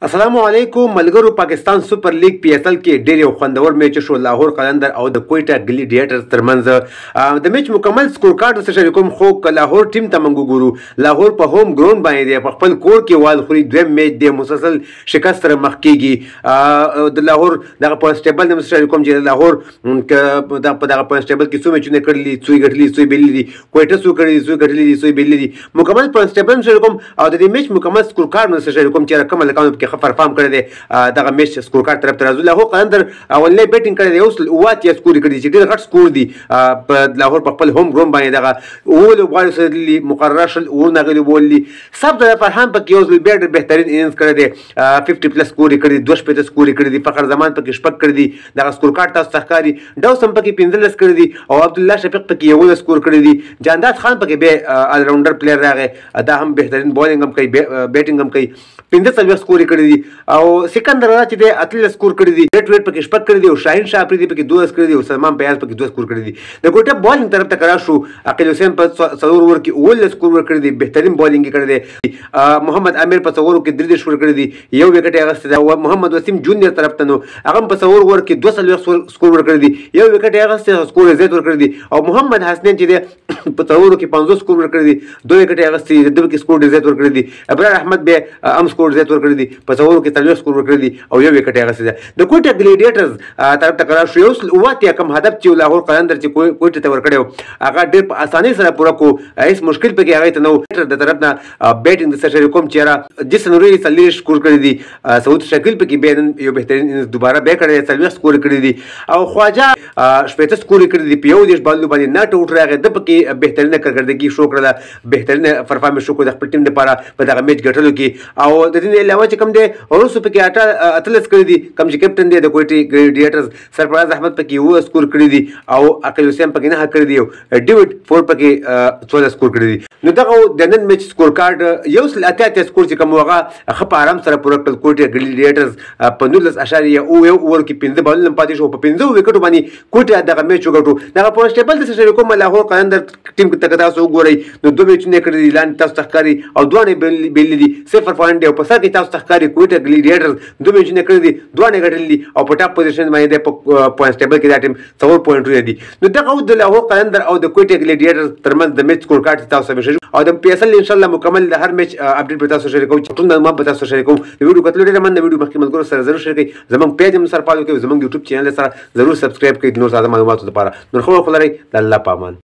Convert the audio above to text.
السلام علیکم ملګرو، پاکستان سپر لیګ پی ایس ال کې ډېر یو خوندور میچ شو. لاهور قلندر او د کویټه ګلیډیټرز ترمنځ د میچ مکمل سکور کارت سره شریکوم. خو که لاهور ټیم ته موږ وګورو، لاهور په هوم ګراوند باندې دی، په خپل کور کې وال خوري. دویم میچ دی، مسلسل شکست سره مخ کیږي. د لاهور دغه پوینټ ټیبل هم شریکوم چې لاهور په دغه پوینټ ټیبل کې څو میچونه کړلي، څو یې ګټلي، څو یې بېللي دي، کویټه څو کړي دي، څو یې ګټلي دي، څو یې بېللي دي. مکمل پوینټ ټیبل هم شریکوم او د دې میچ مکمل سکور کارت هم شریکوم چې کوم هلکانو پکې ښه پرفارم کړی دی. دغه میچ سکور کارت طرف ته راځو. لاهور قلندر اولنی بیټینګ کړی دی، اوس 87 سکور یې کړی دی چې ډېر غټ سکور دی. په لاهور په خپل هوم ګراوند باندې دغه اووه لوبغاړي سره تللي، مقرره 20 اورونه هغې لوبولي دي. صفدر فرحان پکې یو ځل بیا ډېر بهترین اننګز کړی دی، 50 پلس سکور یې کړی دی، 62 سکور یې کړی دی. فخر زمان پکې 6 کړی دي، دغه سکور کارت تاسو ته ښکاري. ډاوس هم پکې 15 کړی دي او عبدالله شفیق پکې 11 سکور کړی دي. جانداد خان پکې بیا الراونډر پلیر راغی، دا هم بهترین بالینګ هم کوي، بیټینګ هم کوي، 45 سکور یې کړی دي. او سکندر رضا چې دی 18 سکور کړی دي، ریټ ویټ پکې 6 کړی دي او شاهین شاه افریدي پکې 2 کړی دي او سلمان پیاز پکې 2 سکور کړی دي. د کوټه بالینګ طرف ته کرا شو، عقیل حسین په 4 اوور کې 17 سکور ورکړی دی، بهترین بالینګ یې کړی دی. محمد امیر په 4 کې 33 ورکړی دي، یو ویکټ یې اخیستی دی. او محمد وسیم جونیئر طرف ته نو هغه هم په 4 اوور کې 42 سکور ورکړی دی، یو ویکټ یې اخیستی، سکور یې زیات ورکړی دی. او محمد حسنین چې دی په 4 کې 50 سکور ورکړی دی، 2 ویکټ یې اخیستي دي، ده پکې سکور ډېر زیات ورکړی دی. ابرار احمد بیا هم سکور زیات ورکړی دی، په 4 کې 40 سکور ورکړی دی او یو ویکټ یې اخیستی دی. د کوټه ګلیډیټرز طرف ته کرا شو، 180 کم هدف چې لاهور قلندر چې کوټې ته ورکړی و هغه ډېر په اسانۍ سره پوره کړو، هېڅ مشکل پکې هغې ته نه و. د طرف نه بیټینګ د سره شریکوم چې یاره جسن روی 40 سکور کړی دي، سعود شکیل پکې بیا نن یو بهترین اننګز دوباره بیا کړی دی، 40 سکور کړی دي. او خواجه 60 سکور کړی دي، په 31 بالو باندې ناټ اوټ راغی، ده پکې بهترینه کارکردګي شو کړله، بهترینه پرفارمنس شو کړ د خپل ټیم دپاره په دغه میچ ګټلو کې. او د دې نه علاوه چې کوم دی وروسته پکې 18 کړي دي، کوم چې کپټن دی د کویټې ګلیډیټرز سرفراز احمد پکې 7 سکور کړي دي او عقیل حسین پکې 9 کړي دي او ډیوډ فور پکې 14 سکور کړي دي. نو دغه د نن میچ سکور کارت 188 سکور چې کوم هغه ښه په آرام سره پوره کړل. کویټې ګلیډیټرز په 19.71 اوور کې 5 بالونه پاتې شو، په 5 ویکټو باندې کویټه دغه میچ وګټو. دغه پوینټ ټیبل د شریکوم لاهور قلندر ټیم ته که تاسو وګورئ نو 2 میچونه کړي دي، لاندې تاسو ته ښکاري او دواړه یې بېللي دي، 0 پوینټ دی. او په سر کې تاسو ته ښکاري کویټه ګلیډیټرز 2 میچونه کړي دي، دواړه یې ګټلي دي او په ټاپ پوزیشن باندې دی، په پوینټ ټیبل کې دا ټیم 4 پوینټونه دي. نو دغه د لاهور قلندر او د کویټه ګلیډیټرز ترمنځ د میچ سکور کارت تاسو سره شریک او د پی ایس ال ان شاء الله مکمل د هر میچ اپډیټ به تاسو شریکوو، چې ټول معلومات به تاسو شریکوو. د ویډیو کتلو ډېره مننه. ویډیو مخکې ملګرو سره ضرور شریک کړئ، زموږ پیج هم سره فالو کړئ، زموږ یوټیوب چینل سره ضرور سبسکرایب کړئ د نور تازه معلوماتو لپاره. نور ښه وخت ولرئ، د الله په امان.